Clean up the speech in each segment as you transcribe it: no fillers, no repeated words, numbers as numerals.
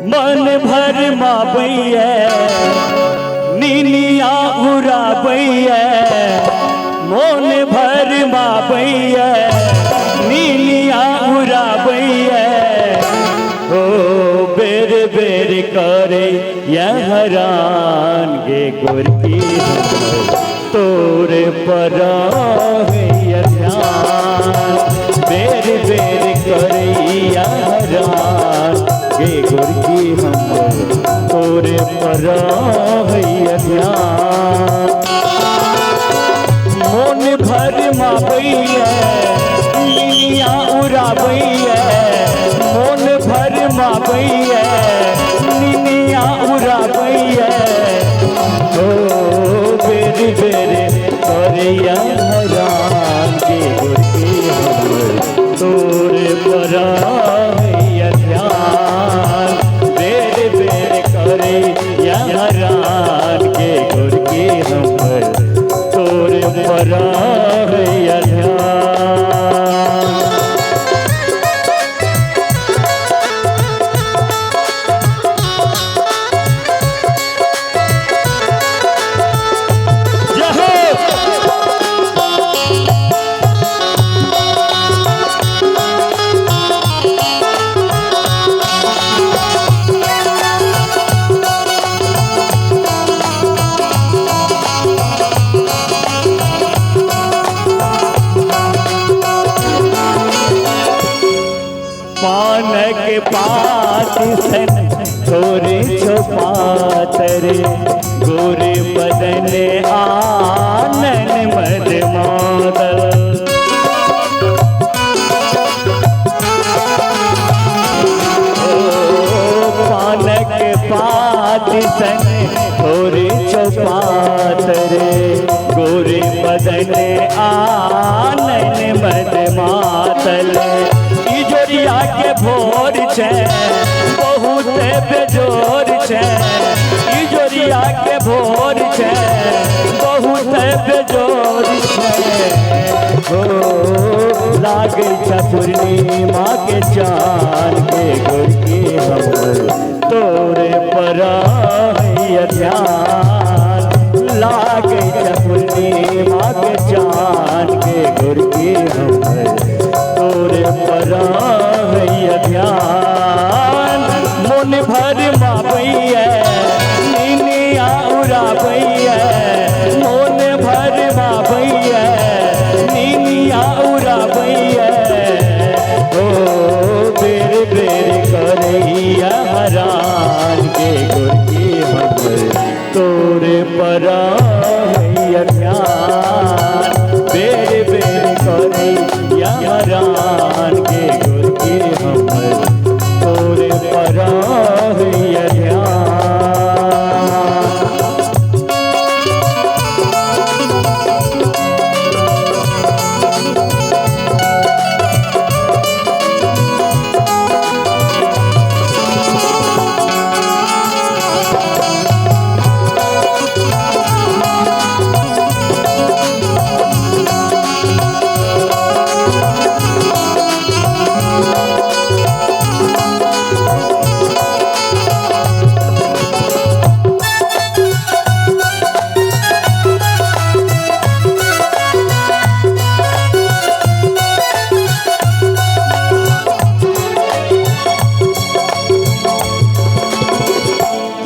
मन भर माबैया निनिया उड़ाबैया, मोन भर माबैया निनिया उड़ाबैया। हो बेर बेर करे हरान गे गोरकी तोरे पर ध्यान, बेर बेर करे हरान गे गोरकी हम तोरे पर ध्यान। मोन भर माबैया निनिया उड़ाबैया, मोन भर माबैया निनिया उड़ाबैया। हो बेर बेर करैया हरान गे गोरकी हम तोरे पर ध्यान, बेर बेर करैया हरान गे गोरकी हम तोरे पर ध्यान। पानक पात सन थोरे छपातर, गोरे बदन आनन मद मादल। पानक पात सन थोरे छपातर, गोरे बदन आनन मद मातल। इजोरिया के भोर छे बहुत बेजोर छे, इजोरिया के भोर छे बहुत बेजोर छे। हो लागे छ पूर्णिमा के चांद के गोरकी हम तोरे पर ध्यान, लागे छ पूर्णिमा के चांद के गोरकी हम तोरे पर ध्यान। मन भर माबैया निनिया उड़ाबैया, मन भर माबैया निनिया उड़ाबैया। हो बेर बेर करैया हरान के गोरकी हम तोरे पर ध्यान, बेर बेर करैया हरान के गोरकी हम तोरे पर ध्यान।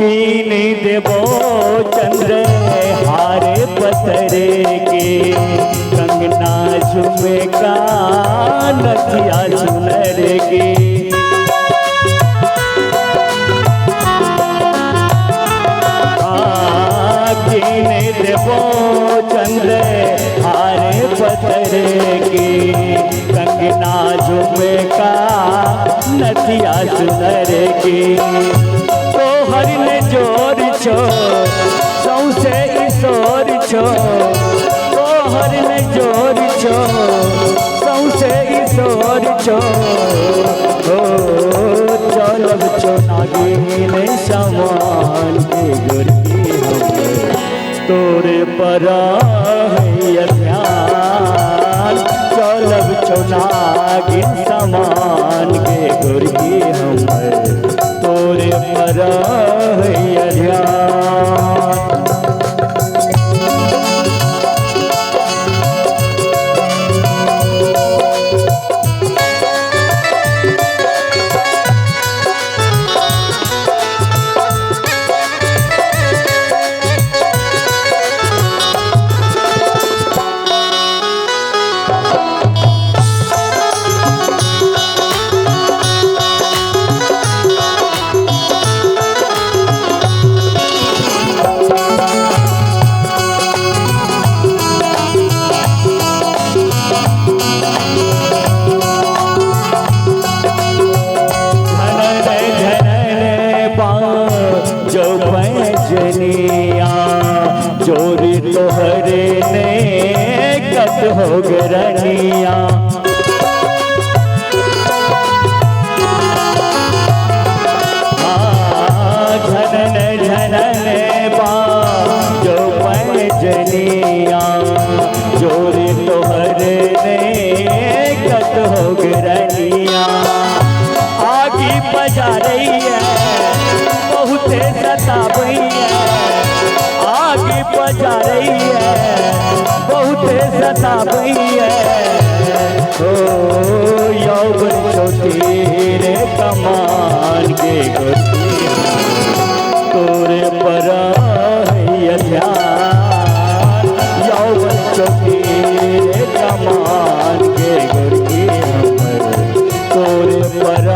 कीन देबो चंद्र हार पतर के, कंगना झुमका नथिया चुनर के। कीन देबो चंद्र हार पतर के, कंगना झुमका नथिया चुनर के। तोहर ने जोर छो सौसे ईश्वर छो, तोहर ने जोर छो सौसे ईश्वर छो। हो चलब छो नागिन समान के गोरकी हम तोरे पर ध्यान, चलब छो नागिन समान के गोरकी हम तोरे हो गरनिया। झनन झनन बा जो पैजनिया जोरे तोहर ने कत हो गरनिया। आगी बजा रही है बहुते सताबई है, आगी बजा रही है बहुते सताबई है। ओ यौवन छोटी रे कमान के गोरी तोरे पर ध्यान, यौवन छोटी रे कमान के गोरी हमर तोरे पर